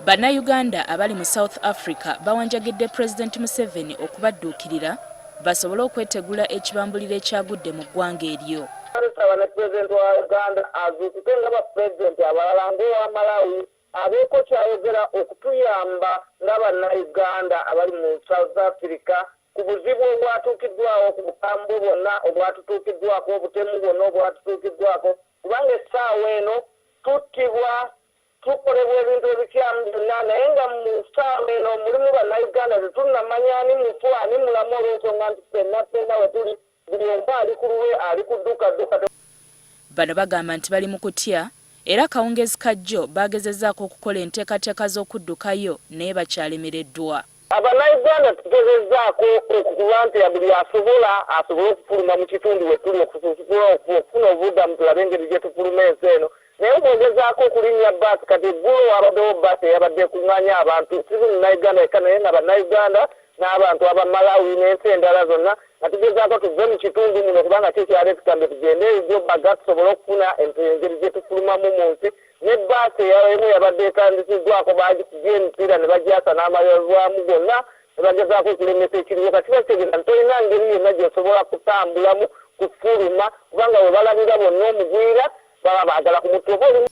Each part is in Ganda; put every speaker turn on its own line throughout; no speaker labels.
Bannayuganda abali mu South Africa bawanjagidde Pulezidenti Museveni okubadduukirira basobole okwetegula ekibambulira ekyagudde mu ggwanga eryo.
Tusaba ne Pulezidenti wa Uganda azuukuke nga bapulezidenti abalala ng'owa Malawi abeeko ky'ayogera okutuyamba nga Bannayuganda abali mu South Africa ku buzibu obwatuukiddwawo, ku bukambwe bwonna obwatutuukiddwako, obutemu bwonna obwatutuukiddwako kubanga essaawa eno tuttibwa, tukolebwa ebintu ebikyamu byonna naye nga mu ssaawa eno mulimu Bannayuganda tetunnamanya ani mufu ani mulamu olw'ensonga nti ffenna ffenna we tuli buli omu ali ku lulwe ali kudduka dduka.
Bano bagamba nti bali mu kutya era akawungeezi ka jjo baagezezzaako okukola enteekateeka z'okuddukayo naye bakyalemereddwa.
Abannayuganda tugezezzaako okukuba nti buli asobola asobole okufuluma mu kitundu we tuli okufuna obubudamu tulabe engeri gye tufuluma ensi eno naye bw'ogezaako okulinnya bbaasi kati eggulo waabaddewo bbaasi eyabadde ekuŋŋaanya abantu si Munnayuganda yekka naye nga Bannayuganda n'abantu aba Malawi n'ensi endala zonna nga tugezaako tuve mu kitundu muno kubanga kyo kyaleetutambye tugende e Joburg tusobole okufuna engeri gye tufulumamu mu nsi. Ne bbaasi emu eyabadde etandisiddwako baagikubye emipiira ne bagyasa n'amayazwamu gonna ne bagezaako okulemesa ekiriwo. Kati kiba kitegeeza nti tolina ngeri yonna gy'osobola kutambulamu kufuluma kubanga we balabira bonna omugwira baba baagala kumutta oba oli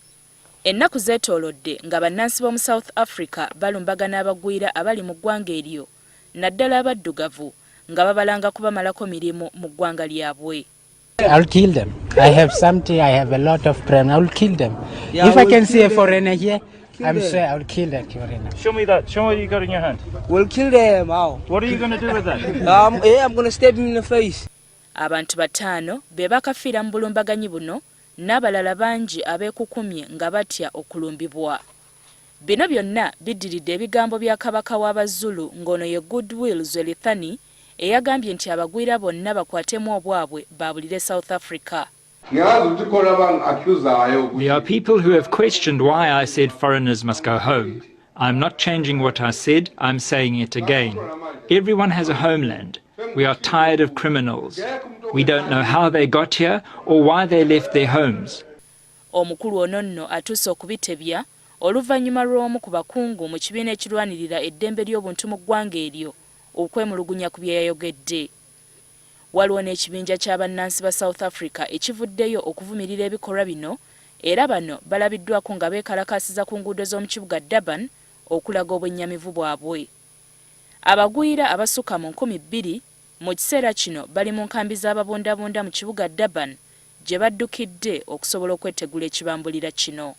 Ennaku zeetoolodde nga bannansi b'omu South Africa balumbagana abagwira abali mu ggwanga eryo naddala abaddugavu nga babalanga kubamalako mirimu mu ggwanga lyabwe.
I'll kill them. I have something, I have a lot of plan. I'll kill them. Yeah, if I can see a foreigner here, kill I'm sure I'll kill that foreigner.
Show me that. Show me what you got in your hand.
We'll kill them. How?
What are you going to do with that?
Yeah, I'm going to stab him in the face.
Abantu bataano be bakafiira mu bulumbaganyi buno n'abalala bangi abeekukumye nga batya okulumbibwa. Bino byonna biddiridde ebigambo bya Kabaka w'Abazulu ng'ono ye Goodwill Zwelithani eyagambye nti abagwira bonna bakwatemu obwabwe baabulire South Africa.
There are people who have questioned why I said foreigners must go home. I'm not changing what I said, I'm saying it again. Everyone has a homeland. We are tired of criminals. We don't know how they got here or why they left their homes.
Omukulu ono nno atuuse okubitebya oluvannyuma lw'omu ku bakungu mu kibiina ekirwanirira eddembe ly'obuntu mu ggwanga eryo okwemulugunya ku bye yayogedde. Waliwo n'ekibinja kya bannansi ba South Africa ekivuddeyo okuvumirira ebikolwa bino era bano balabiddwako nga beekalakaasiza ku nguudo z'omu kibuga Durban okulaga obwennyamivu bwabwe. Abagwira abasukka mu 2000 mu kiseera kino bali mu nkambi z'ababundabunda mu kibuga Durban gye baddukidde okusobola okwetegula ekibambulira kino.